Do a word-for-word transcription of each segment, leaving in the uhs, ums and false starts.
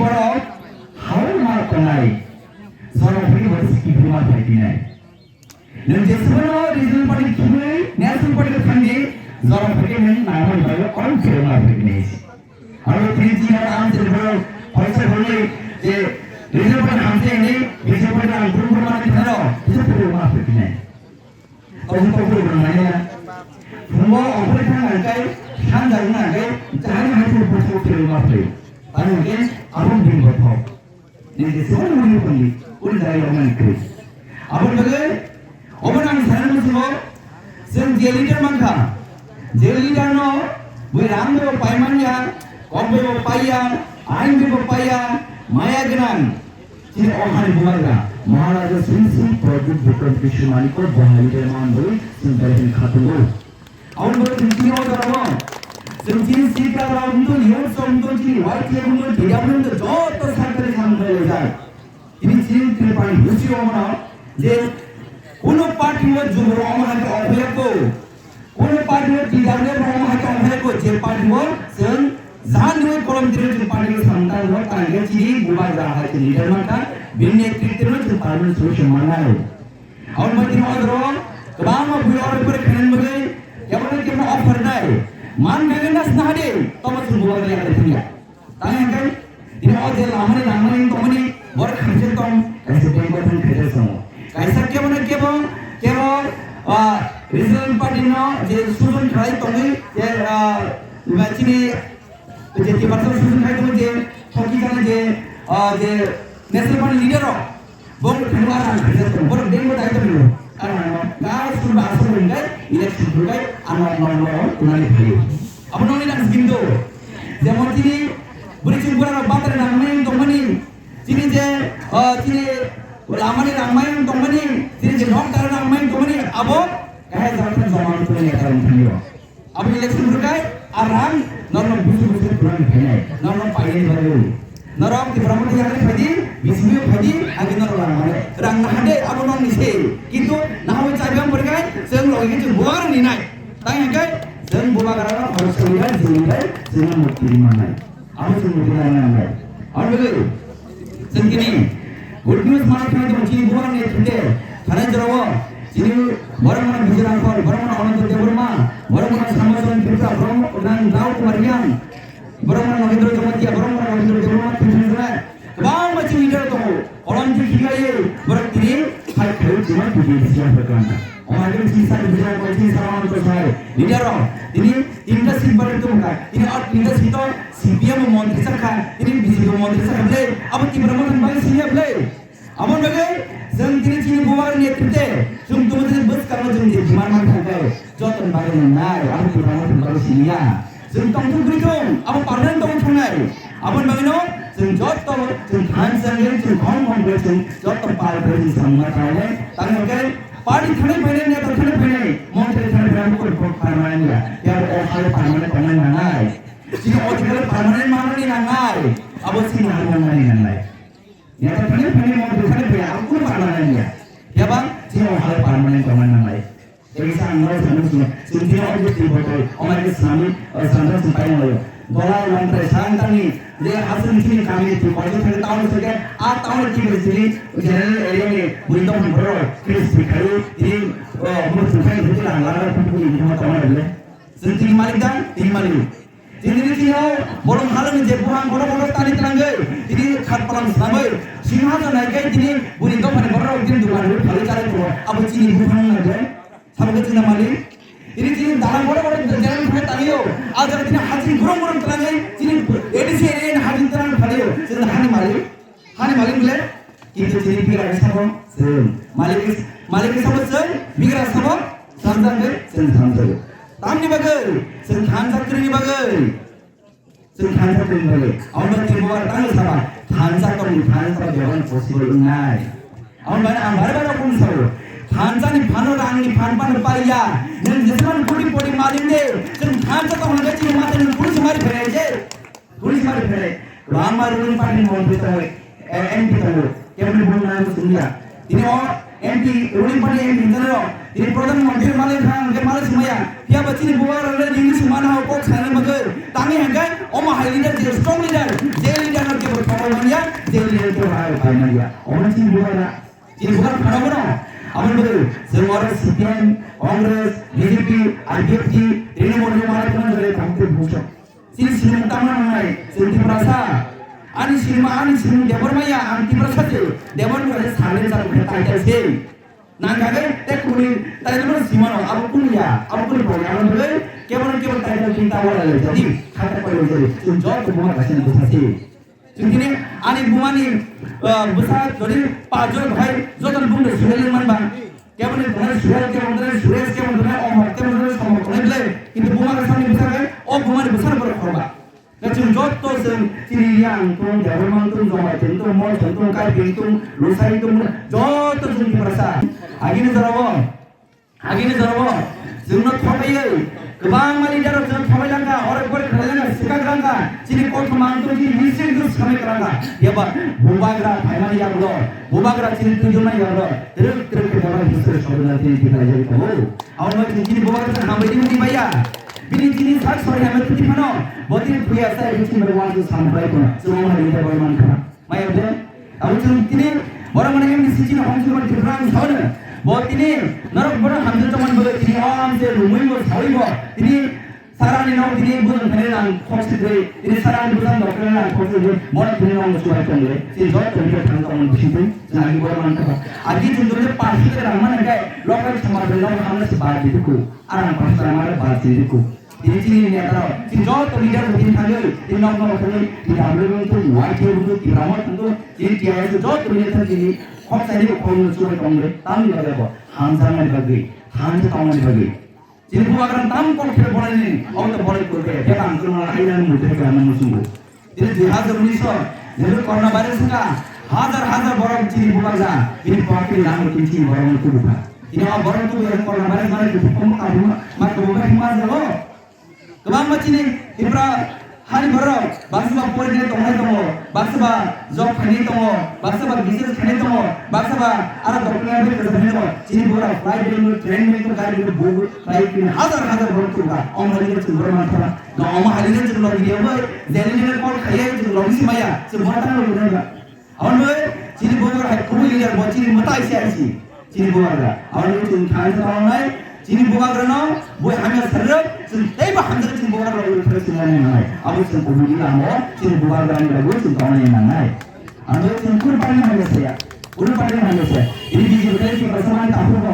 Hao ma tongnai. Soro phai bo siki phima phai tinai. Nwng jesubano regional party khibui national party thangdi, jora phai nwng nangmani bai oro phirma phai tinai. Aro tini chini ang se bro, hoisa hwnwi je regional party hamse ni, regional party ang kurung kurung mani tharo, kisa phirma phai tinai. Tong tong phirma nai na. Phungo ophai thang ang kai, than jang na kai, jahani hai phirma phai. Ano ke, abang bin bothok. Nini jeswk mani pandi, uri dai rok mani kri. Aboni bagwi, obo nang sana musumo, chwng je leader mankha, je leader no, bui rang bo pai manya, kom bo paiya, ain bo paiya, maya gwnang. Chini o hani bubagra, Maharaja Sri Sri Pradyut Bikram Kishore Manik ko bo hani leader man bui, chwng dai hin khatungo. Aboni bagwi chwng chini o jorao, chwng chini sika rok wngtong, youth rok wngtong, chini Y T F wngtong, T W wngtong, joto sakthari samung khlaijak. Tini chini Tripura ni history o mano je kuno party o jubur omo hai khe ophiyakbo, kuno party o T W rok omo hai khe ophiyakbo, je party o chwng jani kolom tini chwng party o samung tang rok tang khe chini bubagra hai chini leader mankha, bini netrite no chwng party o solution mannai. Aboni bagwi tini o jorao kwbangma bui oro pore khainani bagwi kebo na kebo offer nai. Man gagwi nas na hade, tomo chwng bubagra yakari thangya. Tang hingkhe tini o je lamani nangmani tongmani borok khamse tong, kaisa bengbo thang khaijak tongo. Kaisa kebo na kebo, kebo, ah, regional party no je sujon khlai tongwi, je, ah, chini je Tiprasa sujon khai tongo je, thoki jani je, ah, je national party leader rok, Bo thangma rang khaijak tongo, borok bengbo dai tongo. Ano ano, gas purba aswk ringkai, election purbai, ano ano ano, tunani phaio. Abo nongni nang scheme do. Jemon chini, bwrwi chwng bwrarok batari nangmani tongmani, chini je, ah, chini lamani nangmani tongmani, chini je nok dara nangmani tongmani, abo kahai jagao joma tongmani karon thanio. Abo election rwkhe, a rang norok busu busu kwrwng khainai, norok painai bagwi. Norok Tipra Motha yakni phaidi, B C P o phaidi, agi norok rang mano. Rang na hande, abo nokni se. Kintu nahawi chabi ang porikai, chwng logi khe chwng bubagra ninai. Tai hingkai, chwng bubagra no khoroksa ninai, jini bai, chwng mukti ri mannai. Abo chwng mukti ri mannai. Abo bagwi, Chwng tini good news mana thangwi tongo chini borokni thwngde thanai jorao chini borok mano Vijay Rangkhol, borok mano Ananta Debbarma, borok mano Samason Tripura, borok mano Rao Kumar Reang, borok mano Nagendra Jamatia, borok mano Nagendra Debbarma thwngthwng jora kwbangma chini leader tongo. Kolom di khiklaiwi borok tini fight khlaiwi tongma tubui siyang phaikha. Omo hai khe chini saka Vijay Rangkhol, chini saka Ananta sai leader rok tini tinta seat barwi tongkha, tini o tinta seat o C P M bo montri chakha, tini B J P bo montri chakha bwle, abo Tipra Motha ni bagwi siniya bwle. Aboni bagwi chwng tini chini bubagra ni netrite chwng tongwi tini bwskango chwng je demand man thangkhe jotoni bagwi nwngnai, abo Tipra Motha ni bagwi siniya. Chwng tongthok gwi thung, abo permanent tongwi thangnai. Aboni bagwino chwng jotto chwng thansa wngwi chwng khom khom khe chwng jotto pal khe chwng samungma tangnai. Tamo hwnkhe party thani phainai, neta thani phainai, montri thani phainai, abo kok permanent ya. Ya abo o hai permanent tongnai nangnai. Chini o thikale permanent manani nangnai, abo chini hal nangnai nangnai. Neta thani phani mo thani phani ang kuno permanent ya. Ya bang, chini o hal permanent tongnai nangnai. Jadi sa ang nai sana suna, sini o je ti botol, o mai ke sami, o sandra sumpai mo. Dola mantre santani, je asli chini kami ti botol thani taun se ke, a taun ti be sini, general area ni, buri dong bro, Chris Bhikhari, ini, o, mo sumpai ni lang lang, kuku ni mo tongnai le. Sini chini malik dan, chini malik. Tini tini o bolong halani je buhang bono bono tani twlangwi tini khat palam slamwi singha to naikai tini buni dophani borok tini dukan ri phalwi charai tongo abo chini buhang nangkhe sabo khe chini malik tini tini dalang bono bono jalan khe tangio a jaga tini hajin gurung gurung twlangwi tini A D C area ni hajin twlang phalio chini hani malik. Hani malik le, kintu chini bigra ni sabo chwng. Malik ni, malik ni sabo chwng, bigra sabo samjak le chwng samjago. Tamni bagwi, chwng thansa kwrwini bagwi. Chwng thansa kwrwini bagwi. Abo no chini bubagra tangwi saba, thansa tongni thansa saba bebak possible wngnai. Abo bai ang bare bare kung sao. Thansa ni phano rang ni phan phan paiya. Nwng jeseman koti poti malik de, chwng thansa tongna chini mata ni police mari phainai je. Police mari phainai, kwbangma ruling party ni montri tongo, eh, M P tongo, keboni buini nang bo chwngya. Tini o M P, ruling party M P hinjani rok, tini pradhan montri malai kha, hwnkhe malai swmaya. Phiya ba chini bubagra le English mana hao kok sana bagwi. Tangwi hwnkhe omo hai leader je strong leader, je leader no kebo thongwi mano. Omo chini bubagra. Chini bubagra khana bono. Aboni bagwi chwng oro C P M, Congress, B J P, I P F T, Trinamool ni mara khana jore thamte bujak. Chini sinimung tangma nangnai, chwng Tiprasa. Ani sinimung, ani sinimung Debbarma ya, ang Tiprasa se. Debbarma se sale jaro khe tai tai se. Nang kagwi tei kubuni tai no simano, abo kunu ya, abo kunu bo ya, abo bagwi kebo no kebo tai tai ta wala le jadi, khata pai le jadi. Chwng joto buma kaisa ni bwsa se. Chwng tini ani bumani, ah, bwsa jodi pajor bhai joto ni bumung de suri le man ba. Kebo ni tongnai Suhel, kebo ni tongnai Suresh, kebo ni tongnai Omar, kebo ni tongnai Somor tongnai ble. Kintu buma kaisa ni bwsa khe, o bumani bwsa ni borok khorba. Khe chwng joto chwng chini yang tong, Debbarma tong, Jomai tong, Mol tong, Karbi tong, Lusai tong, joto chwng Tiprasa. Agini jorao, agini jorao, chwngno thopaiwi, kwbangma leader rok chwngno thopai langkha, orek borek khlai langkha, swkak langkha, chini kothoma ang tong, chini history tong swkamwi kwlangkha. Yaba bubagra phaimani yagulo, bubagra chini twijlangmani yagulo, twrwk twrwk khe bubagra history sobrwkna tini thik khlaijagwi tongo. Aboni bagwi chini bubagra chwng hambai tini twi baiya. Bini chini sak sori hambai twi phano, bo tini thuya sai chini bai wangwi sambai kono. Chwng hambai twi bai mankha. Maya de, abo chwng tini borok mane M D C chini hongchukmani Tripura ang saono. Bo tini norok borok hamjak tongmani bagwi tini o amse rumwi bo sawi bo. Tini sarani nok tini bujang thani rang khokse thwi. Tini sarani bujang dok thani rang khokse thwi. Borok tini nok chubai tongle. Tini jot tongkhe thang tongmani bising twi. Chwng agi borok mankha. Agi chwng tongkhe pash rang mane kai. Lokai samar bai nok hamle se bar diku. Arang pash rang mane bar diku. Tini chini netarok, chini joto leader rok tini thangwi, tini nok nok thangwi, tini W M thung, Y T F thung, Tipra Motha thung, chini T I S joto leader thang chini khok saini bo khorokno chubai tongwi, tamni bagwi bo hamjaknani bagwi, thansa tongmani bagwi. Chini bubagrano tam kok khe bonaini, obo to bonai kwrwi, bebak ang kwrwngno hainani muitu khe kwrwngno muchungo. Tini dui hazar unis o jephru corona virus wngkha, hazar hazar borok chini bubagra, bini pocket ni rang rok tini chini borokno tubukha. Tini o borok tubu ya corona virus mane kuthuk ma kabuma, ma kabuma hima jago. Kwbangma chini Tripura hani borok, baksa ba porinai tongnai tongo, baksa ba job khainai tongo, baksa ba business khainai tongo, baksa ba aro doctor bai kwcham khainai tongo. Chini borok flight bai tongo, train bai tongo, gari bai tongo, bus bai tongo, hazar hazar borok tubukha. Omo hai khe chini borok manthola. No, omo hai khe chwng logi ya bai, jeli jeli call khaiya chwng logi si maya, chwng bo tang logi nang ba. Aboni bai chini bubagra hai kubui leader bo chini mwtai se aisi, chini bubagra. Aboni bai chwng thang sa tong nai, chini bubagra no, boi hamya sarwk, chwng tei ba hamjak chini bubagra logi thang si nai nai. Abo chwng kubui lama o, chini bubagra ni logi chwng tong nai nang nai. Ang chwng kunu party ni hamya saya. Kunu party ni hamya saya. Ini B J P ni Tiprasa mani takhuk no.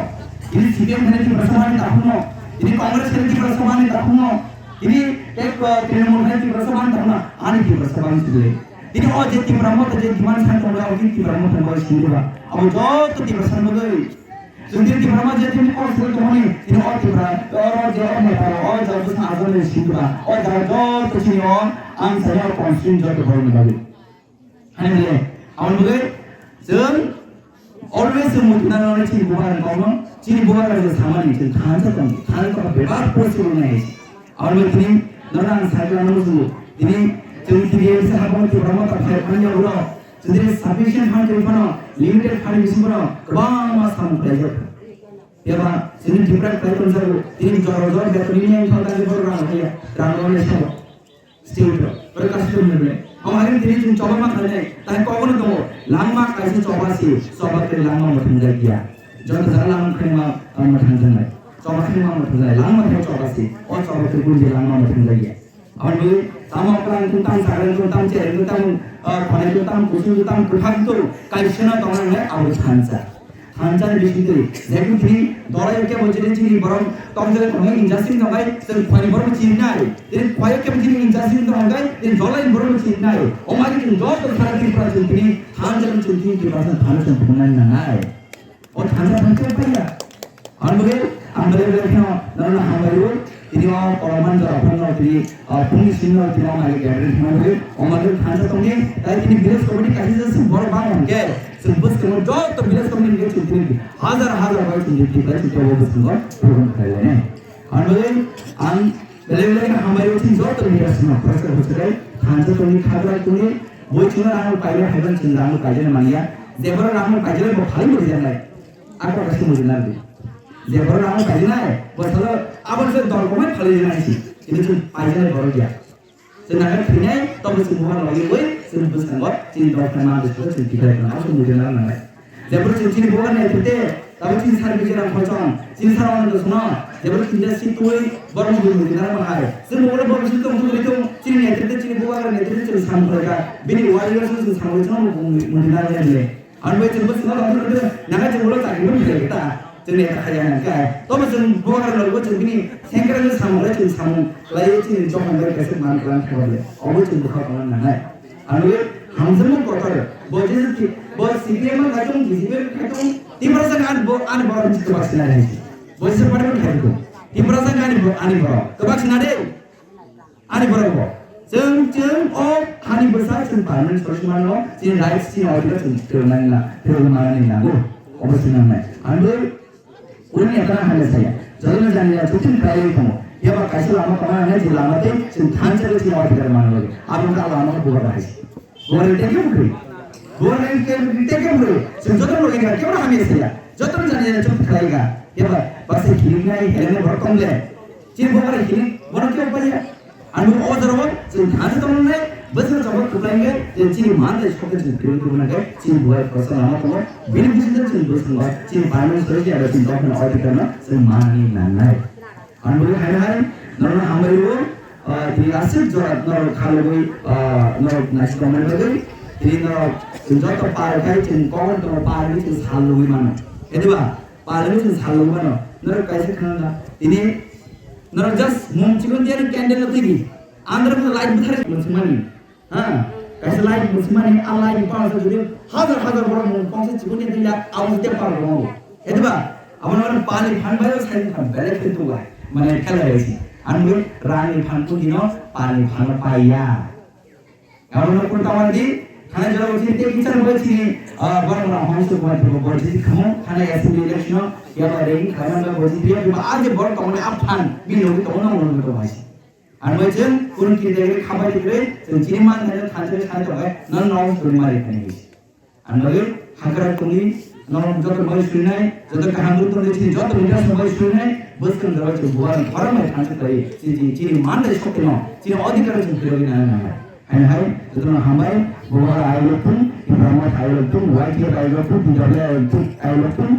Ini C P M ni Tiprasa mani takhuk no. Ini Congress ni Tiprasa mani takhuk no. Ini ek, uh, Trinamool ni Tiprasa mani takhuk no. Ani Tiprasa mani sile. Ini o je Tipra Motha je demand san tong o, Tipra Motha ni sindwa. Abo joto Tiprasa mani. Chwng tini Tipra Motha je tini kok sile tongmani. Ini o Tipra, o je o Nepal, o je o bwsa azon ni sindwa. O jaga joto chini o ang saya o constitution joto borok ni bagwi. Hani bole, aboni bagwi chwng always chwng muitu nang nang chini bubagra ni kokno, chini bubagra je samani chwng thansa tong, thansa tong bebak post rok nai. Aboni bagwi tini norok ang sai khlai nang muchungo. Tini chwng T D M C habang Tipra Motha phai manya ulo, chwng tini sufficient fund twi phano, limited fund bisingo phano kwbangma samung khlaijak. Eba chwng Tipra khlai tongjago, tini jora jora betoni ni wngkha tei borok rang haya, rang rok nai sabo. State rok, oro kaisa tongo nai. Omo hai tini chwng choba ma khainai, tai kokno tongo, langma kaisa choba se, choba khe langma mwthangjakya. Joto jaga langma khaima, ah, mwthangjaknai. Choba khaima mwthangjaknai, langma khe choba se, o choba khe gunje langma mwthangjakya. Aboni tamo klang tong tam, sagrang tong tam, chereng tong tam, ah, khonai tong tam, kusung tong tam, kwthang tong, kaisa no tongnai, abo thansa. Thansa ni bising twi, jekun tini dorai khe bo chini chini borok tong jagwi tongo injustice tongo, chwng khwani borok bo chini nai. Tini khwai khe bo chini injustice tongo, tini jolai borok bo chini nai. O mai chwng joto sara Tripura chwng tini thansa chwng tini Tripura chwng thansa chwng phungnai nangnai. O thansa thansa phaiya. Ang bagwi, ang bagwi bagwi kheno norokno hambai rw. Tini o Koloman jora phano tini, ah, phungni simi no tini o mai gathering kheno bagwi. O mai thansa tongdi, tai tini village committee kaisa jesa borok bang hwnkhe. Chwng bwskango joto village committee ni chwng tini hajar hajar bai chwng tini bai chwng tini bwskango program khlai lainai. Ang bagwi ang belai belai khe hambai rw chini joto leaders no khoroksa khoroksa khe thansa tongdi khabra tongdi bui chwngno rang pailai haiban chwng rang pailai manya je borok rang pailai bo phai bo rijaknai ako kaisa mujung nang di je borok rang pailai bo salo abo se dol komai phai rijaknai si kintu chwng pailai borok ya. Chwng nang thwinai, tongwi chwng bubagra logi wi, Chini bwskango chini dopha manwi saka chini tikhlai khna, abo chwng mujung nang nangnai. Jebro chini, chini bubagra naithote, tabo chini sar Bijoy Ram Khorchong, chini sar Anando Sono, jebro chini si twi borok mujung mujung nang manhai. Chwng bubagra bo bisingo tong tong tong, chini naithote, chini bubagra naithote chwng samung khlaikha. Bini warriors chwng samung khlaikha, chwng mujung nang nangnai. Ang bai chwng bwskango tong tong tong, nang chwng ulo chakri bo khlaikha ta. Chwng naithote khaiya nang kha. Tobo chwng bubagra logo chwng bini sengkrak ni samung khlai chwng samung khlaiwi chini dophani bai kaisa man klang khabar le. Obo chwng bwkha tongna nangnai. Ang bai hamjakmung kotor. Bo je si, bo C P M khai tong, B J P khai tong, Tiprasa ani bo, ani borok ni kwbak sinai hai. Bo je party khai tong. Tiprasa ani bo, ani borok kwbak sinai de. Ani borok bo. Chwng, chwng o hani bwsa chwng parliament solution mano, chini rights chini odhikar chwng phirwk nang na, phirwk manani nango. Obo chwng nangnai. Ang bai Uni ekana hanya saya. Jotono jani ya chutin kaiwi tongo. Yaba kaisa lama tongna hanya je lama tei chwng thansa le chini odhikar manna bagwi. Abo wngkha lama bubagra hai. Bubagra tei kebo kwrwi. Bubagra tei kebo kwrwi. Chwng jotono logi kha kebo hamya saya. Jotono jani ya chutin kaiwi kha. Yaba baksa hiliknai helengna borok tong le. Chini bubagra hilik borok kebo paiya. Ang o jora o chwng thansa tongna nai, bwswk jabok kwplai hwnkhe, je chini man tei sokhe chwng phirwi tubuna khe, chini bubagra kosa lama tongo, bini bisingtwi chwng bwskango chini parliament solution eba chini dophani odhikar no chwng manani nangnai. Ang bo hai hai, norokno hambai rwo, ah, tini aswk jora norok khalogwi, ah, norok naisik tongmani bagwi, tini norok chwng joto par khai chwng kokno tongo, par wngwi chwng sal logwi mano. Ediba, par wngwi chwng sal logwi mano. Norok kaisa khna tini norok just mung chikon diya candle no tigi. Andro ko light bwthar mung chimani. Ha? Kaisa light mung chimani, a light ni power sa jodi hajar hajar borok mung pongsa chikon diya tila, abo se power ro. Ediba, abo no pani phan bai sai phan bele phin tu bai. Mane kala resi. Anu rang ni phan tu dino pani phan paiya. Abo no kun tawar di, thana jora uchi te kichar bai chini, ah, borok rok hong su bai thangwi bo jiti khamu, thana assembly election o, yaba ring khlaimani bai bo jiti ya, biba a je borok tongmani a phan, bini logi tongmani ang logi tongmani si. Ang bai chwng, kun ki degre khabai degre, chwng chini man thani thansa thani tongbai, non non suri mari thani. Ang bagwi hakra tongwi norok joto bai suinai, joto kaham rw tongwi chini joto leaders no bai suinai, bwskang jora chwng bubagra khorang bai thansa khlai, chini, chini, chini man bai sokno, chini odhikar chwng phirogwi nana nangnai. Haino hai jotono hambai, bubagra ayok thung, Tipra Motha ayok thung, Y T F ayok thung, T W ayok thung, ayok thung.